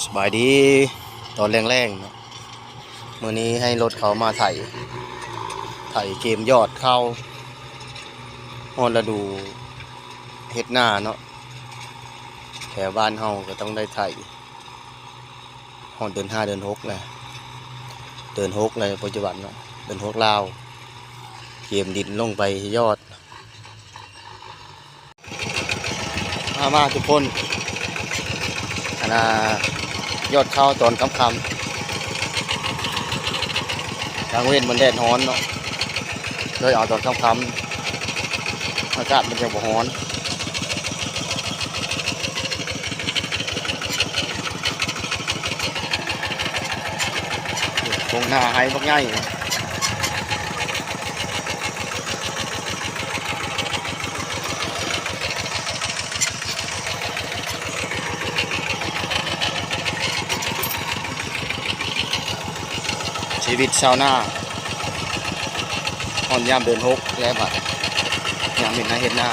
ສະບາຍດີຕອນແລງໆເນາະ, ມື້ນີ້ໃຫ້ລົດເຂົາມາໄຖ ໄຖເກມຍອດເຂົ້າ ຮອດລະດູເຮັດນາເນາະ, ແຖວບ້ານເຮົາກໍຕ້ອງໄດ້ໄຖ ຮອດເດືອນຫ້າເດືອນຫົກແລ້ວ, ເດືອນຫົກແລ້ວປັດຈຸບັນເນາະ, ເດືອນຫົກລາວ ເກມດິນລົງໄປຍອດ. ມາ ມາທຸກຄົນ, ອັນນ່າ ຍອດເຂົ້າຕອນຄ່ຳໆ, ກາງເວັນມັນແດດຮ້ອນເນາະ, ເລີຍເອົາຕອນຄ່ຳໆ ອາກາດມັນຈັ່ງບໍ່ຮ້ອນ. ທົ່ງນາໄຮ່ບັກໃຫຍ່. ຊີວິດຊາວນາ ຮອດຍາມເດືອນຫົກແລ້ວບັດ ຍາມເຮັດໄຮ່ເຮັດນາ.